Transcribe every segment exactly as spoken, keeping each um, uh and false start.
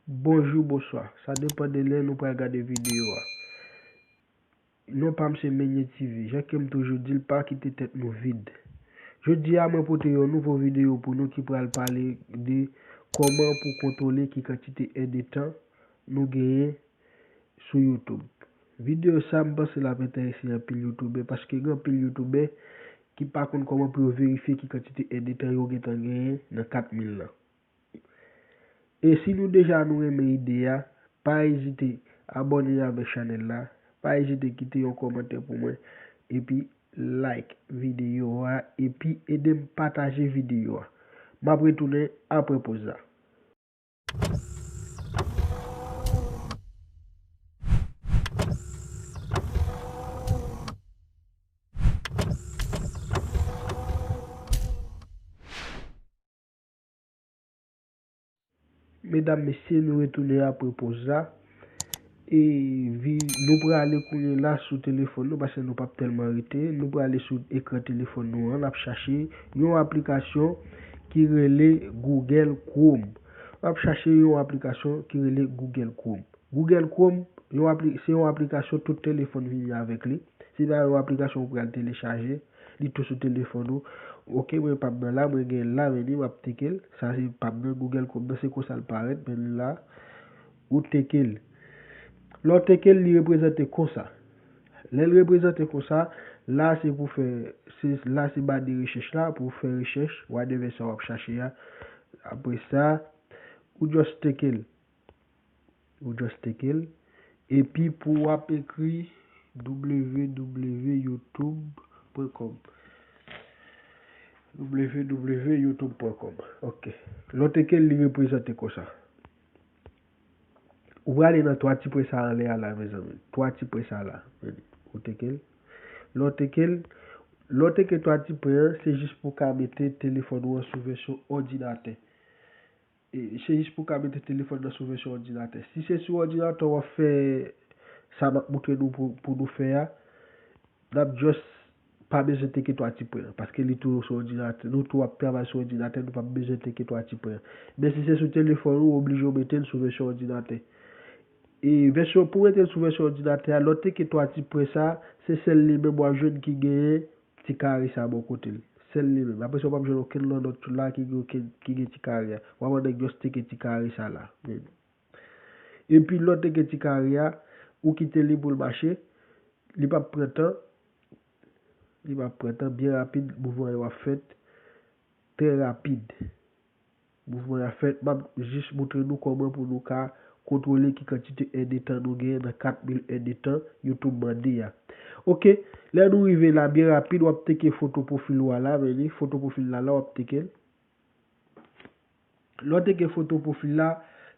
Bonjou, bonswa. Sa depann de lè nou pral gade videyo a. Non pa m se Menye T V. Jan ke m toujou di l, pa kite tèt nou vid. Jodi a, mwen pote yon nouvo videyo pou nou ki pral pale de kòman pou kontwole ki kantite èdtan nou genyen sou YouTube. Videyo sa, m panse l ap enterese anpil youtubè, paske gen anpil youtubè ki pa konn kòman pou yo verifye ki kantite èdtan yo gentan genyen nan kat mil lan. E si nou deja nou renmen ide a, pa ezite abòne avèk chanèl la, pa ezite kite yon kòmantè pou mwen, epi like videyo a, epi ede m pataje videyo a. M ap retounen apre poz la. Medam, mesye, nou retounen apre poz la. E vi, nou prale kounye la sou telefòn nou, paske nou p ap tèlman rete. Nou prale sou ekran telefòn nou an, n ap chache yon aplikasyon ki rele Google Chrome. N ap chache yon aplikasyon ki rele Google Chrome. Google Chrome, yon apli-, se yon aplikasyon tout telefòn vini avèk li. Se pa yon aplikasyon ou pral telechaje, li tou sou telefòn ou. Ok, mwen p ap nan la, mwen gen la, men li, m ap teke l. Sa se p ap nan Google Chrome nan, se konsa l parèt, men li la, ou teke l. Lè w teke l, li reprezante konsa. Lè l reprezante konsa, la se pou fè, se, la se ba de rechèch la, pou w fè rechèch, whatever sa w ap chache a. Apre sa, ou just teke l. Ou just teke l. Epi pou w ap ekri w w w youtube pwen kòm. W w w youtube pwen kòm. Ok. Lè w teke l, li reprezante konsa. Ou prale nan twa ti pwen sa anlè a la, mezanmi. Twa ti pwen sa la. Ou teke l. Lè w teke l, lè w teke twa ti pwen an, se jis pou w ka mete telefòn ou an sou vèsyon òdinatè. E, se jis pou w ka mete telefòn nan sou vèsyon òdinatè. Si se sou òdinatè w ap fè sa m ap montre nou pou, pou nou fè a, n ap just pa bezwen teke twa ti pwen an, paske li tou sou òdinatè. Nou tou ap travay sou òdinatè, nou p ap bezwen teke twa ti pwen an. Men si se sou telefòn ou, w oblije w mete l sou vèsyon òdinatè. E vèsyon, pou w mete l sou vèsyon òdinatè a, lè w teke twa ti pwen sa, se sèl li menm w ap jwenn ki genyen ti kare sa bò kote l. Sèl li menm. Apre sa, w p ap jwenn okenn lòt la ki gen, okenn, ki gen ti kare a. W ap annik just teke ti kare sa la. Epi lè w teke ti kare a, ou kite li pou l mache. Li p ap pran tan. Li p ap pran tan. Byen rapid, mouvman yo ap fèt. Trè rapid. Mouvman an fèt, m ap jis montre nou kòman pou nou ka kontwole ki kantite èdtan nou genyen nan kat mil èdtan YouTube mande a. Ok, lè nou rive la, byen rapid, w ap teke foto pwofil ou a la, men li, foto pwofil la la, w ap teke l. Lè w teke foto pwofil la,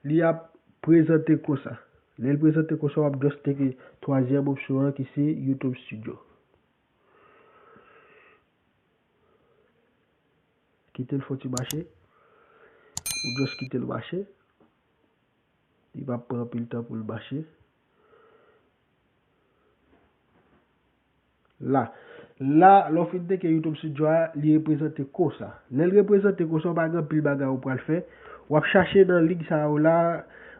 li ap prezante konsa. Lè l prezante konsa, w ap just teke twazyèm opsyon an ki se YouTube Studio. Kite l fon ti mache. Ou just kite l mache. Li p ap pran anpil tan pou l mache. La. La, lè w fin teke YouTube Studio a, li reprezante konsa. Lè l reprezante konsa, w pa gen anpil bagay ou pral fè. W ap chache nan lig sa yo la,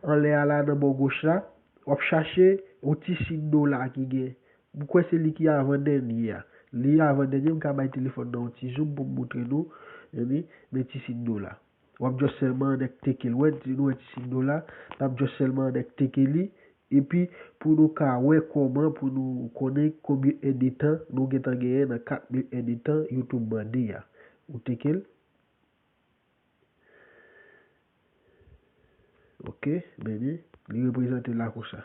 anlè a la, nan bò goch la. W ap chache yon ti siy dola ki gen. M kwè se li ki avan dènye a. Li avan dènye, m ka bay telefòn nan yon ti zoom pou m montre nou. Epi, men ti siy dola. W ap just sèlman annik teke l. Wè, nou wè ti siy dola. N ap just sèlman annik teke li. Epi, pou nou ka wè kòman pou nou konnen konbyen èdtan nou gentan genyen nan kat mil èdtan YouTube mande a. Ou teke l. Ok, men li, li reprezante la konsa.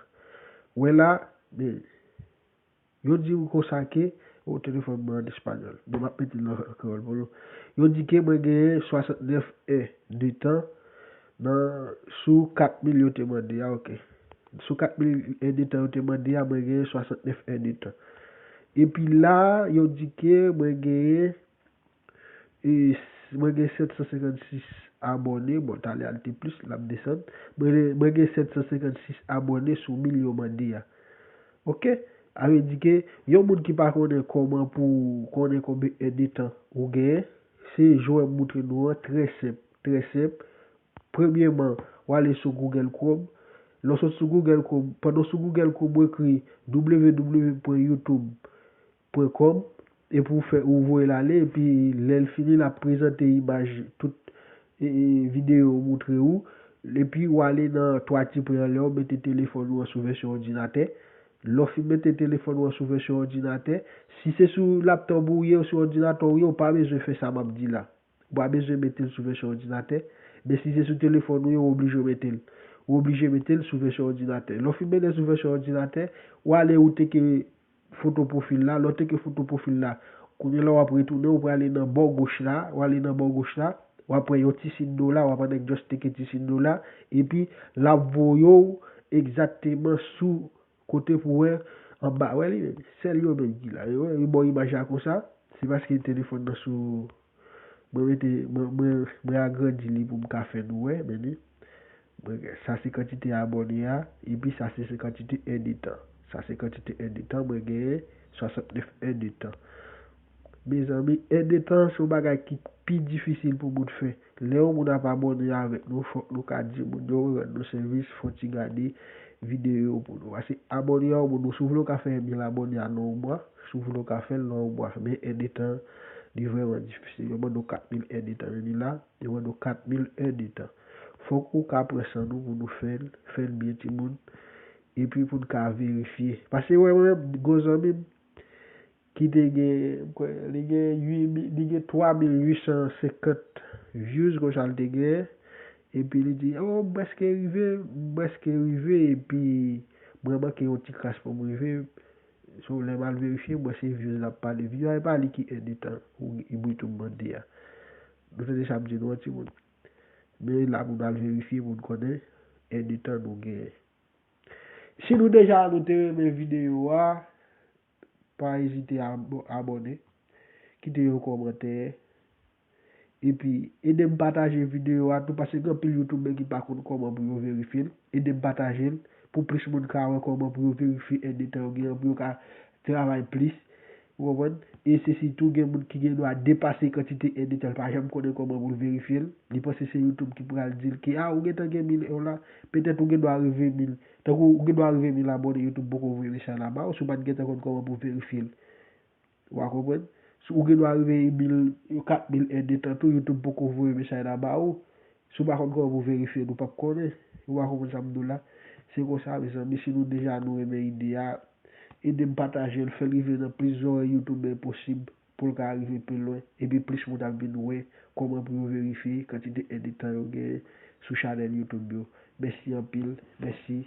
Wè la, men, yo di w konsa ke, o, telefòn mwen an espanyòl. Men m ap mete l an kreyòl pou nou. Yo di ke mwen genyen swasantnèf è de tan nan, sou kat mil yo te mande a, ok. Sou kat mil è de tan yo te mande a, mwen genyen swasantnèf è de tan. Epi la, yo di ke mwen genyen E s-, mwen gen sèt san senkannsis abòne, bon, talè a l te plis, l ap desann. Mwen, mwen gen sèt san senkannsis abòne sou mil yo mande a. Ok? Sa vle di ke yon moun ki pa konnen kòman pou konnen konbyen èdtan ou genyen, se jan m montre nou an, trè senp, trè senp. Premyeman, w ale sou Google Chrome. Lè w sot sou Google Chrome, pandan w sou Google Chrome, ou ekri w w w pwen youtube pwen kòm, epi w fè, ou voye l ale, epi lè l fini, l ap prezante imaj tout e, e, videyo yo montre ou. Epi w ale nan twa ti pwen anlè, w mete telefòn ou an sou vèsyon òdinatè. Lè w fin mete telefòn ou an sou vèsyon òdinatè, si se sou laptòp ou ye, ou sou òdinatè ou ye, ou pa bezwen fè sa m ap di la. Ou pa bezwen mete l sou vèsyon òdinatè. Men si se sou telefòn ou ye, ou oblije mete l. Ou oblije mete l sou vèsyon òdinatè. Lè w fin mete l sou vèsyon òdinatè, w ale ou teke foto pwofil la. Lè w teke foto pwofil la, kounye a la w ap retounen, ou prale nan bò goch la, w ale nan bò goch la, w ap wè yon ti siy dola, w ap wè nèg just teke ti siy dola, epi l ap voye w egzakteman sou kote pou w wè anba. Wè li menm, sèl yo menm ki la. Yo, yo ba w imaj la konsa, se paske telefòn nan sou, mwen mete, mwen, mwen, mwen agrandi li pou m ka fè nou wè, men li. Mwen gen, sa se kantite abòne a, epi sa se, se kantite èdtan. Sa se kantite èdtan, mwen genyen swasantnèf èdtan. Mezanmi, èdtan se yon bagay ki pi difisil pou moun fè. Lè yon moun ap abòne avèk nou, fòk nou ka di moun yo rann nou sèvis, fò ti gade videyo yo pou nou. Paske abòne a yon moun, si w vle w ka fè mil abòne a nan yon mwa, si w vle w ka fè l nan yon mwa. Men èdtan, li vrèman difisil. Yo mande w kat mil èdtan, men li la, yo mande w kat mil èdtan. Fòk ou ka pran san nou pou nou fè l, fè l byen timoun, epi pou n ka verifye. Paske wè mwen menm, gwo zanmi m, ki te gen, m kwè, li gen uit mil, li gen twa mil uit san senkant views, konsa l te gen, epi li di, oh, m prèske rive, m prèske rive, epi mwen manke yon ti kras pou m rive. So, lè m al verifye, m wè se views l ap pale. Views la, e pa li ki èdtan ou YouTube mande a. Nou tande sa m di nou an, timoun. Men la pou n al verifye pou n konnen èdtan nou genyen. Si nou deja nou te renmen videyo a, pa ezite abo-, abòne, kite yon kòmantè, epi ede m pataje videyo a tou, paske gen anpil youtubè ki pa konn kòman pou yo verifye l. Ede m pataje l pou plis moun ka wè kòman pou yo verifye èdtan yo genyen, pou yo ka travay plis. Ou konprann? E se sitou gen moun ki gen dwa depase kantite èdtan l, pa janm konnen kòman pou l verifye l. Li panse se YouTube ki pral di l ke, a, ou gentan gen mil èdtan la, petèt ou gen dwa rive mil. Tankou ou gen dwa rive mil abòne, YouTube poko voye mesaj la ba ou, si w pa t gentan konn kòman pou verifye l. Ou a konprann? Si ou gen dwa rive mil, kat mil èdtan tou, YouTube poko voye mesaj la ba ou. Si w pa konn kòman pou verifye l, ou p ap konnen. Ou a konprann sa m di w la? Se konsa, mezanmi, si nou deja nou renmen ide a, ede m pataje l, fè l rive nan plis zòrèy youtubè posib pou l ka rive pi lwen, epi plis moun ap vin wè kòman pou yo verifye kantite èdtan yo genyen sou chanèl YouTube yo. Mèsi anpil, mèsi.